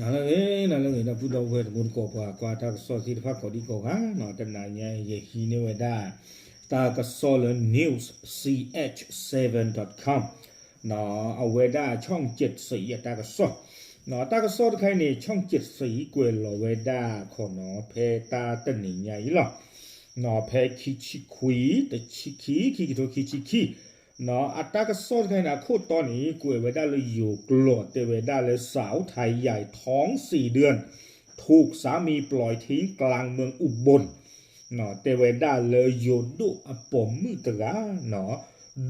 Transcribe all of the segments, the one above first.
နၤလၢအဂ့ၤ နၤလၢအဂ့ၤ ဒီပုၢ်ဒီဝဲၢ်တံၤသကိး ပှၤကွၢ်တၢ်ကစီၣ်သ့ၣ်တဖၣ်ကိးဒံကိးဂၤနီၤ, တနၤညါအံၤ ယဟံးန့ၢ်ဝဲဒၣ် တၢ်ကစီၣ်လၢ news C H seven dot com နီၤ, အဝဲဒၣ် ช่องเจ็ดสี အတၢ်ကစီၣ်, နီၤ တၢ်ကစီၣ်တခါအံၤန့ၣ် ช่องเจ็ดสี ကွဲးလီၤဝဲဒၣ်ခီနီၤ ဖဲတၢ်တနံၤညါအံၤလီၤ. နီၤ ဖဲခံဆံခွံ တဆံခံ ခံကထိခံဆံခံ, နီၤ အတၢ်ကစီၣ်တခါအံၤန့ၣ် အခိၣ်တီန့ၣ် ကွဲးဝဲဒၣ်လၢယိၤကျိာ် တဲဝဲဒၣ်လၢ สาวไทยใหญ่ท้องสี่เดือนถูกสามีปล่อยทิ้งกลางเมืองอุบล နီၤ တဲဝဲဒၣ်လၢယိၤဒိၣ်အပိာ်မုၣ်တဂၤ နီၤ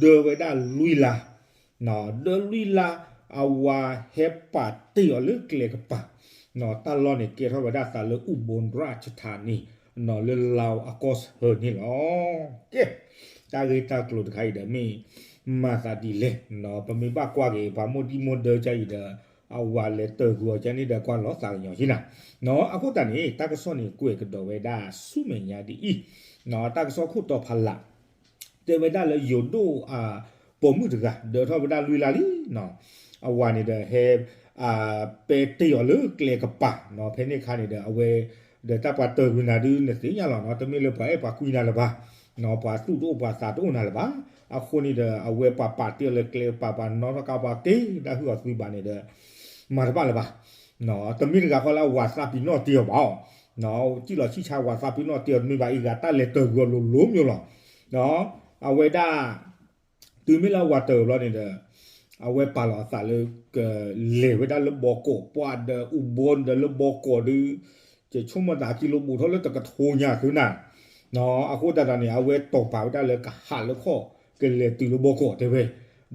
ဒၢဝဲဒၣ်လွံၢ်လါ နီၤ ဒၢလွံၢ်လါ အဝၤဟဲပာ်တ့ၢ်အီၤလၢကျဲကပၤ, နီၤ တၢ်လီၢ်န့ၣ် ကဲထီၣ်ဝဲဒၣ်သးလၢ อุบลราชธานี နီၤ လၢလၢအကီၢ်ဆၢန့ၣ်လီၤ. ကဲ တၢ်ဂ့ၢ်တၢ်ကျိၤတခါအံၤဒီး မ့ၢ်မၤသးဒ်လဲၣ်နီၤ, ပမ့ၢ်ဘၣ်ကွၢ်က့ၤ ပှၤမိၢ်ဒံၣ်မိၢ်ဒၢကါအံၤဒီး အဝၤလဲၤတၢၢ်ကွံာ်အီၤကန့ၣ်ဒီး ကွၢ်လီၤသးကညီၤက့နၤ, နီၤ အဃိသတးန့ၣ် တၢ်ကစီၣ်န့ၣ် ကွဲးကဒီးဝဲဒၣ်ဆူမဲာ်ညါဒ်အံၤ, နီၤ တၢ်ကစီၣ်ခိၣ်တီဖးလး တဲဝဲဒၣ်လၢယိၤဒိၣ်ပိာ်မုၣ်တဂၤ ဒၢထီၣ်ဝဲဒၣ်လွံၢ်လါလံနီၤ, အဝၤန့ၣ်ဒီးဟဲ ပဲတ့ၢ်အီၤလၢကျဲကပၤနီၤ, ဖဲန့ၣ်အခါန့ၣ်ဒီး အဝဲ ဒီးတၢ်ပှၤတၢၢ်ကွံာ်နၤဒုးနသ့ၣ်ညါလီၤနီၤ, တမ့ၢ်လၢပှၤအဲၣ်ပှၤကွံနၤလၢၤဘၣ်, နီၤ ပှၤသူၣ်တအိၣ်ပှၤသးတအိၣ်နၤလၢၤဘၣ်, အဃိန့ၣ်ဒီး အဝဲပှၤပာ်တ့ၢ်အီၤလၢကျဲကပၤ ပှၤနီၣ်ထီၣ်ကါပှၤက့ၤဒၣ်ဟုၣ်အီၤသုဘၣ်န့ၣ်ဒီး မၤတဘၣ်လၢၤဘၣ် တမ့ၢ်တဂၤဃီလၢအဝၤသးပ့ၤနီၣ်တ့ၢ်အီၤဘၣ်အီၤ, စံၣ်လီၤဆံၣ်ဆါဝၤသးပ့ၤနီၣ်တ့ၢ်အီၤ တမ့ၢ်ဘၣ်အံၤဂၤတၢ်လဲၤတၢၢ်ကွံာ်အီၤလိၤလိၤမျိၤလီၤ, အဝဲဒၣ် တုၤမ့ၢ်လၢအဝၤတၢၢ်ဘျီန့ၣ်ဒီး အဝဲပာ်လီၤအသးလၢ ကလဲၤဝဲဒၣ်လၢဘီကီး ပှၤဒီးအူဘီဒီးလၢဘီကီးဒုး ကဆိကမိၣ်သးကံလိဘိးထီၣ်လၢတကထိညါသုနၤ, အဃိသတးဒီးန့ၣ် အဝဲတီၢ်ပာ်ဝဲဒၣ်လၢကဟးလၢခီၣ် ကလဲၤတုၤလၢဘီကီးတဲဝဲ,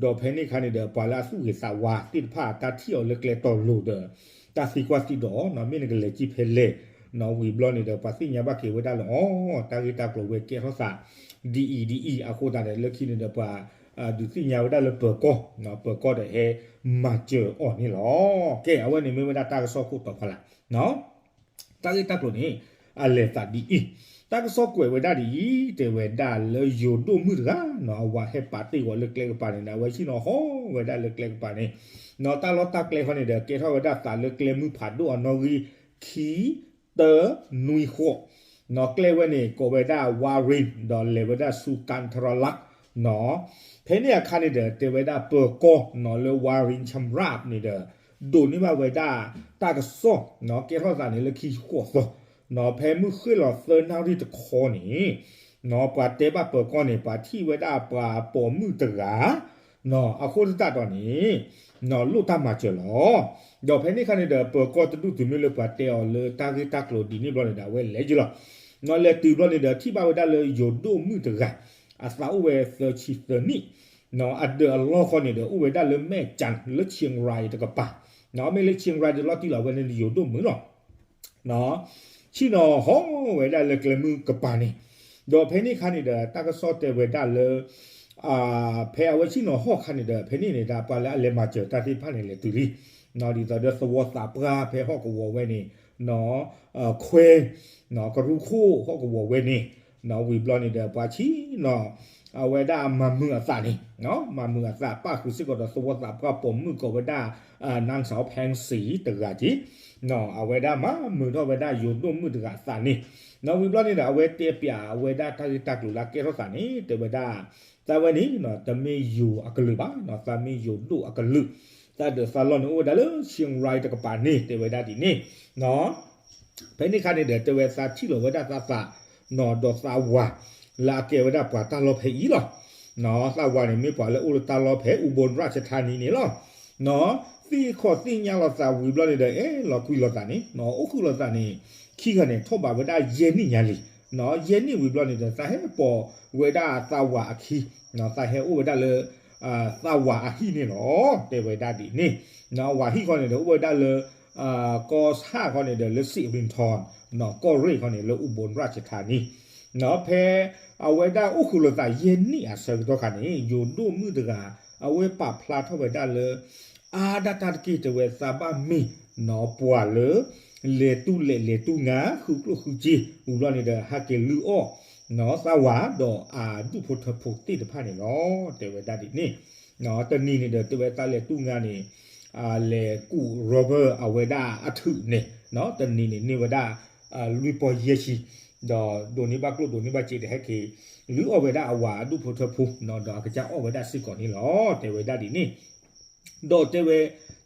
ဒီးဖဲန့ၣ်အခါန့ၣ်ဒီး ပှၤလၢအသူၣ်ဂ့ၤသးဝါသ့ၣ်တဖၣ် တၢ်ထံၣ်အီၤလၢကျဲတီၤလိၤဒီး တၢ်သံကွၢ်သံဒိးနီၤ မ့ၢ်နကလဲၤကံၢ်ဖဲလဲၣ်နီၤ, ဝံၤဘျီန့ၣ်ဒီး ပှၤသ့ၣ်ညါဘၣ်က့ၤဝဲဒၣ်လၢအီၤ တၢ်ဂ့ၢ်တၢ်ကျိၤဝဲကဲထီၣ်သး ဒ်အံၤဒ်အံၤ အဃိသတးဒီး လၢခံန့ၣ်ဒီးပှၤ ဒုးသ့ၣ်ညါဝဲဒၣ်လၢပၢၤကီၢ်, ပၢၤကီၢ်ဒီးဟဲမၤစၢၤအီၤန့ၣ်လီၤ. ကဲ အဝဲန့ၣ်မ့ၢ်ဝဲဒၣ်တၢ်ကစီၣ်ခိၣ်တီဖးလး, တၢ်ဂ့ၢ်တၢ်ကျိၤန့ၣ် အလဲၤသးဒ်အံၤ, တၢ်ကစီၣ်ကွဲးဝဲဒၣ်ဒ်အံၤ တဲဝဲဒၣ်လၢယိၤဒိၣ်မုၣ်တဂၤနီၤ အဝၤဟဲပာ်တ့ၢ်ဝဲလၢကျဲကပၤန့ၣ်ဒီး အဝဲဆ့ၣ်နီၤဟီၣ်ဝဲဒၣ်လၢကျဲကပၤန့ၣ်, နီၤ တၢ်လီၢ်တၢ်ကျဲခီန့ၣ်ဒီး ကဲထီၣ်ဝဲဒၣ်သးလၢကျဲမုၢ်ဖးဒိၣ်အနီၣ်ဂံၢ် ခံ တၢ နွံဃိး, နီၤ ကျဲဝဲန့ၣ် ကိးဝဲဒၣ် ဝါရ့ၣ် ဒီးလဲၤဝဲဒၣ်ဆူ ကၣ်ထရလး နီၤ, ဖဲန့ၣ်အခါန့ၣ်ဒီး တဲဝဲဒၣ်ပၢၤကီၢ်နီၤ လၢ ဝါရ့ၣ် ခၠၣ်ရၣ် န့ၣ်ဒီး ဒိးန့ၢ်ဘၣ်ဝဲဒၣ်တၢ်ကစီၣ်နီၤ ကဲထီၣ်သးန့ၣ်လၢခံဃိးသီ, နီၤ ဖဲမုၢ်ဃ့ၢ်လီၤသၢနၣ်ရံၣ်တခီန့ၣ် နီၤ ပှၤတဲဘၣ်ပၢၤကီၢ်န့ၣ် ပှၤထံၣ်ဝဲဒၣ်ပှၤပိာ်မုၣ်တဂၤ နီၤ အဃိသတးဒီးန့ၣ် နီၤ လိၣ်တၢ်မၤစၢၤလီၤ. ဒီးဖဲန့ၣ်အခါန့ၣ်ဒီး ပၢၤကီၢ်တဒူၣ်တုၤမ့ၢ်လၢပှၤတဲအီၤလၢတၢ်ဂ့ၢ်တၢ်ကျိၤဒ်န့ၣ်ဘျီန့ၣ်ဒီး အဝဲလဲၤယုာ်လီၤ. နီၤ လဲၤတုၤဘျီန့ၣ်ဒီး ထံၣ်ဘၣ်ဝဲဒၣ်လၢယိၤဒိၣ်မုၣ်တဂၤ အသးအိၣ်ဝဲသၢဆံသၢနံၣ်, နီၤ အဒၢးအလီၢ်ခီန့ၣ်ဒီး အိၣ်ဝဲဒၣ်လၢမဲၣ်ကၠၣ် လၢ เชียงราย တကပၤ, နီၤ မ့ၢ်လၢ เชียงราย တလီၤတံၢ်လီၤ အဝဲန့ၣ်ယိၤဒိၣ်မုၣ်လီၤ. နီၤ ဆ့ၣ်နီၤဟီၣ်ဝဲဒၣ်လၢကျဲမုၢ်ကပၤန့ၣ်, ဒီးဖဲန့ၣ်အခါန့ၣ်ဒီး တၢ်ကစီၣ်တဲဝဲဒၣ်လၢ ဖဲအဝဲဆ့ၣ်နီၤဟီၣ်အခါန့ၣ်ဒီး ဖဲန့ၣ်န့ၣ်ဒီး ပှၤလၢအလဲၤမၤစၢၤတၢ်သ့ၣ်တဖၣ်န့ၣ် လဲၤတုၤလံ, ဒ်သိးဒီးသဝီသးပှၢ်ဖဲဟီၣ်ကဝီၤဝဲန့ၣ်, နီၤ ခွဲ နီၤ ကရူၢ်ခိၣ်ဟီၣ်ကဝီၤဝဲန့ၣ်, နီၤ ဝံၤဘျီန့ၣ်ဒီး ပှၤဆ့ၣ်နီၤ အဝဲဒၣ်မၤမုာ်အသးန့ၣ်, မၤမုာ်အသး ပၣ်ဃုာ်စ့ၢ်ကီးဒီးသဝီသးပှၢ်ပိာ်မုၣ်ကိးဝဲဒၣ် နန်းสาว แพงศรี တဂၤက့ၤ, နီၤ အဝဲဒၣ်မၤမုာ်ထီၣ်ဝဲဒၣ်ယိၤဒိၣ်မုၣ်တဂၤအသးန့ၣ်, နီၤ ဝံၤဘျီန့ၣ်ဒီး အဝဲတဲပၠးအဝဲဒၣ်တၢ်ဂ့ၢ်တၢ်ကျိၤလၢအကဲထီၣ်သးန့ၣ် တဲဝဲဒၣ် သးဝဲန့ၣ် တမ့ၢ်ယိၤအကလုာ်ဘၣ်, သးမ့ၢ်ယိၤဒိၣ်အကလုာ်, သးဒၢးသးလီၢ်န့ၣ်အိၣ်ဝဲဒၣ်လၢ เชียงราย တကပၤန့ၣ် တဲဝဲဒၣ်ဒ်န့ၣ်, နီၤ ဖဲန့ၣ်အခါန့ၣ်ဒီး တဲဝဲသးထံၣ်လီၤဝဲဒၣ်သးသး, နီၤ ဒီးသးဝၤ လၢအကဲဝဲဒၣ်ပှၤတၢ်လီၢ်ဖဲအံၤလီၤ. နီၤ သးဝၤန့ၣ် မ့ၢ်ပှၤလၢအိၣ်လၢတၢ်လီၢ်ဖဲ อุบลราชธานี န့ၣ်လီၤ. နီၤ သ့ၣ်ခီၣ်သ့ၣ်ညါလီၤသးဝံၤဘျီန့ၣ်ဒီး အဲၣ်လီၤကွံလီၤသးန့ၣ်, နီၤ အိၣ်ဃုာ်လီၤသးန့ၣ် ခံဂၤန့ၣ် ထီၣ်ဘးဝဲဒၣ်ယဲၢ်နံၣ်ညါလံ. နီၤ ယဲၢ်နံၣ်ဝံၤဘျီန့ၣ်ဒီး သးဟဲပိာ်ဝဲဒၣ်သးဝၤအခံ, နီၤ သးဟဲအိၣ်ဝဲဒၣ်လၢ သးဝၤအဟံၣ်န့ၣ်လီၤ. တဲဝဲဒၣ်ဒ်န့ၣ်, နီၤ အဝၤဟံၣ်ခီန့ၣ်ဒီး အိၣ်ဝဲဒၣ်လၢ ကီၢ်ဆၣ်ခီန့ၣ်ဒီး လၢ สิรินธร နီၤ ကီၢ်ရ့ၣ်ခီန့ၣ် လၢ อุบลราชธานี နီၤ ဖဲအဝဲဒၣ်အိၣ်ဃုာ်လိာ်သးယဲၢ်နံၣ်အဆၢကတီၢ်ခါန့ၣ် ယိၤဒိၣ်မုၣ်တဂၤ အဝဲပာ်ဖျါထီၣ်ဝဲဒၣ်လၢ အါဒၣ်တၢ်တက့ၢ် တဲဝဲသးဘၣ်မ့ၢ် နီၤ ပှၤလၢ လဲၤတူၢ်လဲၤလဲၤတူၢ်ငါ ဃုကျိၣ်ဃုစ့ ဝံၤဘျီန့ၣ်ဒီး ဟဲက့ၤလုၢ်အီၣ် နီၤ သးဝၤဒီးအဒူၣ်ဖိထၢဖိသ့ၣ်တဖၣ်န့ၣ်လီၤ. တဲဝဲဒၣ်ဒ်န့ၣ်, နီၤ တနံၤန့ၣ်ဒီး တဲဝဲသးလဲၤတူၢ်ငါန့ၣ် လဲၤကူၣ် robber အဝဲဒၣ်အထုးန့ၣ် တနံၤန့ၣ်န့ၢ်ဝဲဒၣ် လွံၢ်ပီၢ်ယဲၢ်ဆံ, ဒီးဒိးန့ၢ်ဘၣ်ကျိၣ်ဒိးန့ၢ်ဘၣ်စ့ဒီး ဟဲက့ၤ လုၢ်အီၣ်ဝဲဒၣ်အဝၤအဒူၣ်ဖိထၢဖိ ဒီးအကစၢ်အီၣ်ဝဲဒၣ်စ့ၢ်ကီးန့ၣ်လီၤ တဲဝဲဒၣ်ဒ်န့ၣ်. ဒီးတဲဝဲ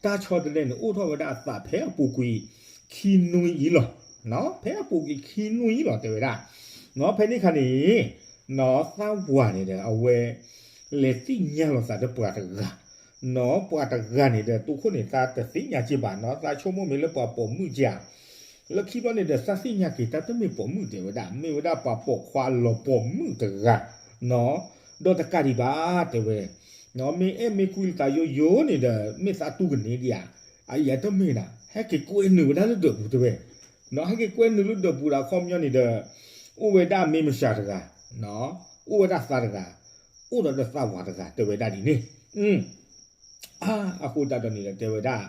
တၢ်ဆီတလဲန့ၣ် အိၣ်ထီၣ်ဝဲဒၣ်အသးဖဲအပူၤကွံာ်ခံနွံအံၤလီၤ. ဖဲအပူၤကွံာ်ခံနွံအံၤလီၤ တဲဝဲဒၣ်. ဖဲန့ၣ်အခါန့ၣ် သးဝၤန့ၣ်ဒီး အဝဲ လဲၤသ့ၣ်ညါလီၤသးဒီးပှၤတဂၤ, ပှၤတဂၤန့ၣ်ဒီး တိခိၣ်န့ၣ် သးတသ့ၣ်ညါက့ဘၣ်နီၤ, သးဆိကမိၣ်မ့ၢ်လၢပှၤပိာ်မုၣ်က့ဧါ. လၢခံဘျီန့ၣ်ဒီး သးသ့ၣ်ညါက့ၤတၢ်တမ့ၢ်ပိာ်မုၣ်တဲဝဲဒၣ်, မ့ၢ်ဝဲဒၣ်ပှၤပိာ်ခွါလီၤပိာ်မုၣ်တဂၤ ဒီးတကးဒံးဘၣ်တဲဝဲ, မ့ၢ်အဲၣ်မ့ၢ်ကွံလၢသးယိယိန့ၣ်ဒီး မ့ၢ်သးတူၢ်ကန့ၢ်ဒံးဧါ, အအံၤတမ့ၢ်နၤ, ဟဲက့ၤကွဲနုာ်ဝဲဒၣ်လၢဒၢးပူၤတဲဝဲ, ဟဲက့ၤကွဲနုာ်လၢဒၢးပူၤဒီးအခီပညီန့ၣ်ဒီး အိၣ်ဝဲဒၣ်မ့ၢ်မၡးတဂၤ, အိၣ်ဝဲဒၣ်သးတဂၤ, အိၣ်ဒီးဒီးသးဝၤတဂၤတဲဝဲဒၣ်ဒ်န့ၣ်. အဃိသတးဒီးန့ၣ်ဒီး တဲဝဲဒၣ်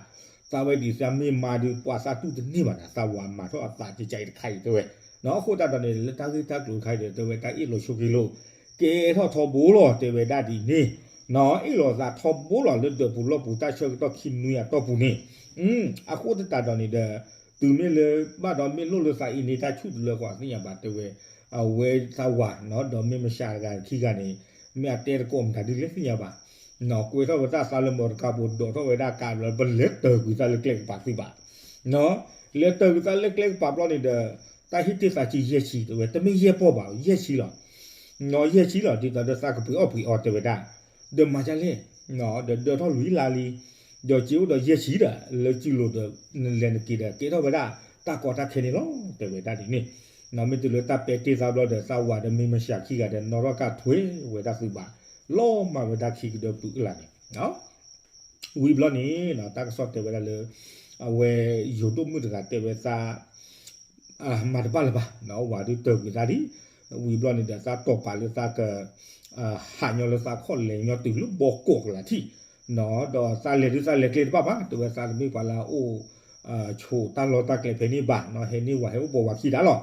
သးဝဲဒ်သးမ့ၢ်မါဒုး ပှၤသးတူၢ်တန့ၢ်ဘၣ်နၤ, သးဝၤမၤထီၣ်အသးကကအံၤတခါအံၤတဲဝဲ. အဃိသတးဒီးန့ၣ် လၢတၢ်ဂ့ၢ်တၢ်ကျိၤတခါအံၤဒီး တဲဝဲတၢ်အ့ၣ်လိာ်ဆိးက့လိာ် ကဲထီၣ်ထီဘိလီၤ တဲဝဲဒၣ်ဒ်န့ၣ်. အ့ၣ်လိာ်သးထီဘိလီၤလၢဒၢးပူၤလီၢ်ပူၤ တၢ်ဆၢကတီၢ်ခံနွံအတီၢ်ပူၤန့ၣ်. အဃိသတးဒီးန့ၣ်ဒီး တုၤမ့ၢ်လၢ ဘၣ်ဒီးမ့ၢ်လိၣ်လၢသးအံၤန့ၣ် တၢ်ဆူၣ်တလၢဃီသ့ၣ်ညါဘၣ်တဲဝဲ, အဝဲသးဝၤ ဒီးမ့ၢ်မၡးတဂၤခံဂၤန့ၣ် မ့ၢ်အတဲတကိးမတၤဒုးလဲၣ်သ့ၣ်ညါဘၣ်. ကွဲထီၣ်ဝဲတၢ်သးလၢမီတကါပူၤ ဒိးထီၣ်ဝဲဒၣ်ကးဘျီ ပလဲၤတၢၤကွံာ်သးလၢကျဲကပၤသုဘၣ်. လဲၤတၢၤကွံာ်သးလၢကျဲကပၤဘျီန့ၣ်ဒီး တၢ်ဟ့ၣ်တ့ၢ်သးက့ယဲၢ်ဆံတဲဝဲ, တမ့ၢ်ယဲၢ်ပီၢ်ဘၣ် ယဲၢ်ဆံလီၤ. ယဲၢ်ဆံလီၤ ဒ်သိးဒီးသးကပှ့ၤအီၣ်ပှ့ၤအီတဲဝဲဒၣ်. ဒီးမၤဒ်လဲၣ်, ဒီးဒၢထီၣ်လွံၢ်လါလံ, ဒီးစ့အိၣ်ဒီးယဲၢ်ဆံဒီး လၢစုလိၤဒီး နလဲၤနက့ၤဒီး ကဲထီၣ်ဝဲဒၣ် တၢ်ကီတၢ်ခဲန့ၣ်လီၤ တဲဝဲဒၣ်ဒ်န့ၣ်. မ့ၢ်တုၤလၢတၢ်ပဲာ်တ့ၢ်သးဘျီဒီး သးဝၤဒီးမ့ၢ်မၡးခံဂၤဒီး နီၣ်ထီၣ်ကထွဲဝဲဒၣ်သုဘၣ်, လီၤမၢ်ဝဲဒၣ်ခံကဒၢပုၢ်အလၣ်န့ၣ် ဝံၤဘျီန့ၣ် တၢ်ကစီၣ်တဲဝဲဒၣ်လၢ အဝဲယိၤဒိၣ်မုၣ်တဂၤတဲဝဲသး မၤတဘၣ်လၢၤဘၣ်, ဝၤဒုးတၢၤကွံာ်သးဒံး, ဝံၤဘျီန့ၣ်ဒီး သးတီၢ်ပာ်လၢသးက ဟးညီလၢသးခီၣ်လဲၤညီတုၤလၢဘီကီးကလၤထံၣ်, ဒီးသးလဲၤဒုးသးလဲၤကျဲတဘၣ်ဘၣ်, တဲဝဲသးတမ့ၢ်ပှၤလၢအအိၣ် ဆိးတၢ်လီၢ်တၢ်ကျဲဖဲန့ၣ်ဘၣ်, ဟဲန့ၢ်ဝၤဟဲအိၣ်ဘီဝၤခံဒၣ်လီၤ.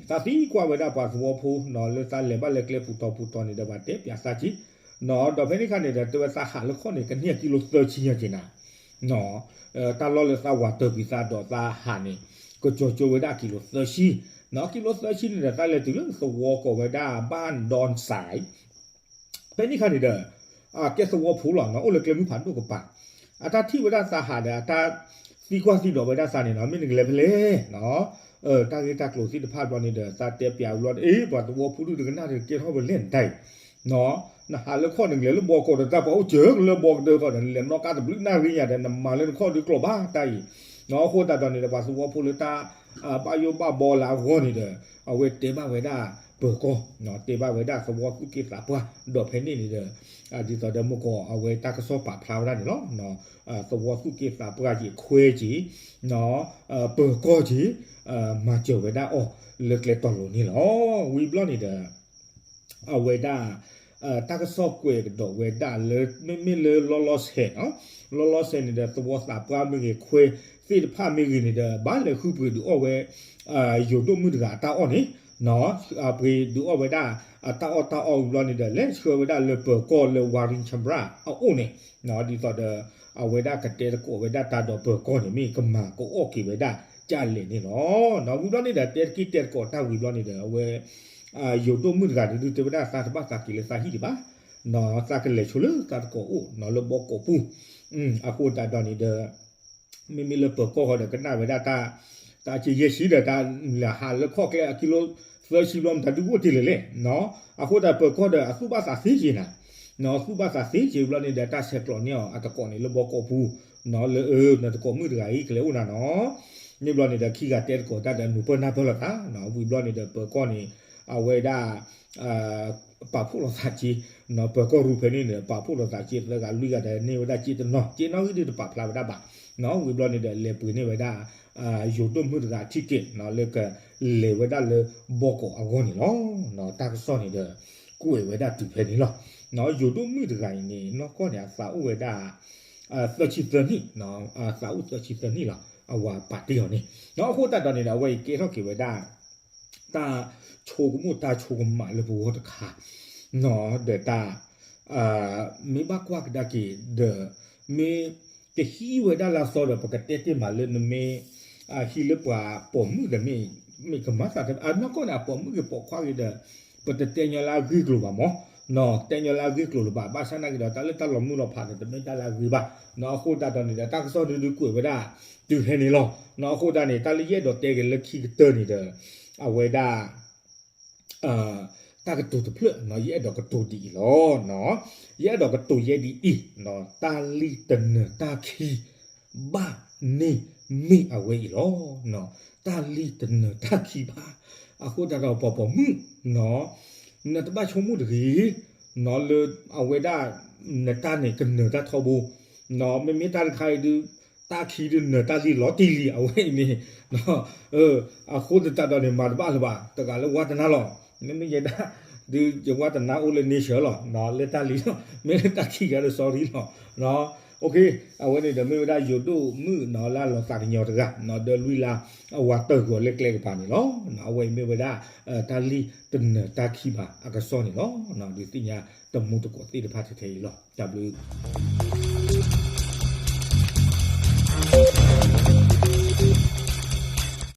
သးသံကွၢ်ဝဲဒၣ်ပှၤသဝီဖိ လၢသးလဲၤဘၣ်လဲၤကျဲပူၤတီၤပူၤတီၤန့ၣ်ဒီး ဘၣ်တဲပၠးသးက့, ဒီးဖဲန့ၣ်အခါန့ၣ်ဒီး တဲဝဲသးဟးလၢခီၣ်န့ၣ် ကန့ၢ်အကံလိသၢဆံညါက့ၤနၤ တၢ်လီၢ်လၢသးဝၤတၢၤကွံာ်သးဒီးသးဟးန့ၣ် ကကီၤကၠိဝဲဒၣ်အကံလိသၢဆံ, ကံလိသၢဆံန့ၣ်ဒီး သးလဲၤတုၤလၢသဝီကိးဝဲဒၣ်ဘၣ်ဒီစဲး, ဖဲန့ၣ်အခါန့ၣ်ဒီး ကဲသဝီဖိလီၤနီၤ အိၣ်လၢကျဲမုၢ်ဖးဒိၣ်ကပၤ, အတၢ်ထံၣ်ဝဲဒၣ်သးဟးဒီး အတၢ်သံကွၢ်သံဒိးဝဲဒၣ်သးန့ၣ်နီၤ မ့ၢ်နကလဲၤဖဲလဲၣ်နီၤ, တၢ်ဂ့ၢ်တၢ်ကျိၤသ့ၣ်တဖၣ်ဘျီန့ၣ်ဒီး သးတဲပၠးဝံၤဘျီန့ၣ် အ့ ပှၤသဝီဖိဒုးတကနၣ်ဒီး ကဲထီၣ်ဖဲလဲၣ်နတၢ်အံၤ နဟးလၢခီၣ်နကလဲၤလၢဘီကီးဒီး တၢ်ပှၤအိၣ်စၢၤကလၢဘီကတၢၢ်ဃီဒီး နလဲၤနီၣ်ကါတဘျုးနၣ်ရံၣ်ညါဒီး နမၤလၢနခီၣ်ဒုးကျိးဘၣ်တၢ်အံၤ, အဃိသတးဒီးန့ၣ်ဒီး ပှၤသဝီဖိလၢတၢ် ဘၣ်ယိၣ်ဘၣ်ဘီလၢအဂီၢ်န့ၣ်ဒီး အဝဲတဲဘၣ်ဝဲဒၣ်ပၢၤကီၢ်, တဲဘၣ်ဝဲဒၣ်သဝီသူၣ်က့သးပှၢ်, ဒီးဖဲန့ၣ်န့ၣ်ဒီး ဒ်သိးဒီးမုၢ်ကီးအဝဲတၢ်ကစီၣ်ပာ်ဖျါဝဲဒၣ်န့ၣ်လီၤ. သဝီသူၣ်က့သးပှၢ်က့ၤ ခွဲက့ၤ ပၢၤကီၢ်က့ၤ မၤစၢၤဝဲဒၣ်အီၤလၢကျဲတီၤလိၤန့ၣ်လီၤ. ဝံၤဘျီန့ၣ်ဒီး အဝဲဒၣ် တၢ်ကစီၣ်ကွဲးကဒီးဝဲဒၣ်လၢ မ့မ့ၢ်လၢလီၤလီၤဆဲးနီၤ, လီၤလီၤဆဲးန့ၣ်ဒီး သဝီသးပှၢ်မ့ၢ်ဂ့ၤ ခွဲသ့ၣ်တဖၣ်မ့ၢ်ဂ့ၤန့ၣ်ဒီး ဘၣ်လဲၤဃုပှ့ၤဒုးအီၣ်ဝဲ ယိၤဒိၣ်မုၣ်တဂၤအတၢ်အီၣ်န့ၣ် ပှ့ၤဒုးအီၣ်ဝဲဒၣ် အတၢ်အီၣ်တၢ်အီဝံၤဘျီန့ၣ်ဒီး လဲၤဆှၢဝဲဒၣ်လၢပၢၤကီၢ်လၢ ဝါရံဆၣ်ဘြၣ် အအိၣ်န့ၣ် ဒ်သိးဒီး အဝဲဒၣ်ကတဲသကိးဝဲဒၣ်တၢ်ဒီးပၢၤကီၢ်န့ၣ် မ့ၢ်ကမၤကအီၣ်က့ၤဝဲဒၣ်ကလဲာ်န့ၣ်လီၤ. ဝံၤဘျီန့ၣ်ဒီး တဲတက့ၢ်တဲသကိးတၢ်ဝံၤဘျီန့ၣ်ဒီး အဝဲ ယိၤဒိၣ်မုၣ်တဂၤန့ၣ်ဒုးတဲဝဲဒၣ် သးတဘၣ်သးက့ၤလၢသးဟံၣ်ဒံးဘၣ်, သးကလဲၤဆိလၢသးသကိးအိၣ်နီၤ လၢဘီကီးပူၤ, အဃိသတးဒီးန့ၣ်ဒီး မ့မ့ၢ်လၢပၢၤကီၢ်ဃီဒီး ကနၣ်ဝဲဒၣ်တၢ် တၢ်က့ယဲၢ်ဆံဒီး တၢ်လဲၤဟးလၢခီၣ်ကျဲအကံလိသၢဆံဘျီ မတၤဒုးအိၣ်တ့ၢ်လၢၤလဲၣ်နီၤ, အဃိသတးပၢၤကီၢ်ဒီး အသူၣ်ဘၣ်သးသ့က့ၤနၤ သူၣ်ဘၣ်သးသ့က့ၤဘျီန့ၣ်ဒီး တၢ်ဆဲးကျိးန့ၢ်အီၤအသကိးန့ၣ် လၢဘီကီးပူၤ လၢအၢ နသကိးမုၣ်တဂၤအံၤ ကလဲၤအိၣ်နၤနီၤ, န့ၣ်ဘျီန့ၣ်ဒီး ခံဂၤတဲသကိးတၢ်ဒီး နုာ်ပၢၢ်နၢ်ပၢၢ်လိာ်သးနီၤ, ဝံၤဘျီန့ၣ်ဒီး ပၢၤကီၢ်န့ၣ် အဝဲဒၣ် ပာ်ဖှိၣ်လိာ်သးက့ၤ ပၢၤကီၢ်ရူၢ်ဖဲန့ၣ်န့ၣ် ပာ်ဖှိၣ်လိာ်သးက့ၤ သၢဂၤလွံၢ်ဂၤဒီး န့ၢ်ဝဲဒၣ်က့ၤတနီၤ က့ၤနီၣ်ဂံၢ်ဒုးတပာ်ဖျါဝဲဒၣ်ဘၣ်, ဝံၤဘျီန့ၣ်ဒီး လဲၤပှ့ၤန့ၢ်ဝဲဒၣ် ယိၤဒိၣ်မုၣ်တဂၤအထံၣ်က့ၤ လၢကလဲၤဝဲဒၣ်လၢဘီကီးအဂီၢ်န့ၣ်လီၤ. တၢ်ကစီၣ်န့ၣ်ဒီး ကွဲးဝဲဒၣ်တုၤဖဲန့ၣ်လီၤ. ယိၤဒိၣ်မုၣ်တဂၤအံၤန့ၣ် နီၢ်ကီၢ်န့ၣ် အသးအိၣ်ဝဲဒၣ် သၢဆံသၢနံၣ်, သးအိၣ်သၢဆံသၢနံၣ်လီၤ အဝၤပာ်တ့ၢ်အီၤန့ၣ်, အဃိသတးဒီးန့ၣ်ဒီး အဝဲအံၤကဲထီၣ်က့ၤဝဲဒၣ် တၢ်ဆိကမိၣ်တၢ်ဆိကမးလၢပဂီၢ်တခါ, ဒီးတၢ် မ့ၢ်ဘၣ်ကွၢ်ကဒါက့ၤဒီး မ့ၢ် ကဟံးဝဲဒၣ်လၢအသီဒီး ပကတဲတ့ၢ်မးလၢနမ့ၢ် ဟံးလၢပှၤပိာ်မုၣ်ဒီး မ့ၢ်ကမၤသး အနီၢ်ကီၢ်န့ၣ် အပိာ်မုၣ်ဂ့ၤပိာ်ခွါဂ့ၤဒီး ပတတဲညီလၢအဂ့ၢ်ကျိၤဘၣ်မး, တဲညီလၢအဂ့ၢ်ကျိၤလၢၤဘၣ်. ဘၣ်ဆၣ်နာ်က့ဒီး တၢ်လၢတၢ်လီၤမုၢ်လီၤဖးန့ၣ် တမ့ၢ်တၢ်လၢအဂ့ၤဘၣ်. အဃိသတးဒီးန့ၣ်ဒီး တၢ်ကစီၣ်ဒုးဒုးကွဲးဝဲဒၣ်တုၤဖဲန့ၣ်လီၤ. အဃိသတးန့ၣ် တၢ်လၢယအဲၣ်ဒိးတဲက့ၤလၢခံကတၢၢ်န့ၣ်ဒီး အဝဲဒၣ် တၢ်ကတိၤတဖျၢၣ် ယအဲၣ်ဒိးကတိၤဒ်အံၤလီၤ. ယအဲၣ်ဒိးကတိၤယဲဒ်အံၤ, တၢ်လံၣ်တနၢၤတၢ်ခံ ဘၣ်န့ၢ်မ့ၢ်အဝဲအံၤလီၤ. တၢ်လံၣ်တနၢၤတၢ်ခံဘၣ်. အဃိသတးဒီး ပိာ်မုၣ် နတဘၣ်ဆိကမိၣ်တဂ့ၤ လၢအဝဲဒၣ် နတၢ်န့ၣ်ကနၢၤတၢ်ထီဘိ, မ့မ့ၢ်တၢ်တခါအံၤဒုး တၢ်ခံဒုးနၢၤတၢ်လံၣ်လီၤတံၢ်လံ အဝဲအံၤန့ၣ် အဃိသတးဒီးန့ၣ် မၤတဘၣ်လၢၤဘၣ်. တဂၤလၢဝါတနါလီၤ. မ့မ့ၢ်ယဲဒၣ် ဒုးယဝါတနါအိၣ်လၢ nature လီၤ. လၢတၢ်လံၣ်လီၤ. မ့ၢ်လၢတၢ်ခံဂၤဒီး sorry လီၤ. အဝဲန့ၣ်ဒီးမ့ၢ်ဝဲဒၣ်ယိၤဒိၣ်မုၣ်လၢအလီၤသးကညီၤတဂၤ ဒီးလွံၢ်လါ အဝၤတၢၢ်ကွံာ်အီၤလၢကျဲကပၤန့ၣ်လီၤ. အဝဲအံၤမ့ၢ်ဝဲဒၣ် တၢ်လံၣ်တနၢၤတၢ်ခံဘၣ်အကစီၣ်န့ၣ်လီၤ. ဒုးသ့ၣ်ညါတမူတကိးသ့ၣ်တဖၣ်ထဲထဲအံၤလီၤ. တၢ်ဘျုး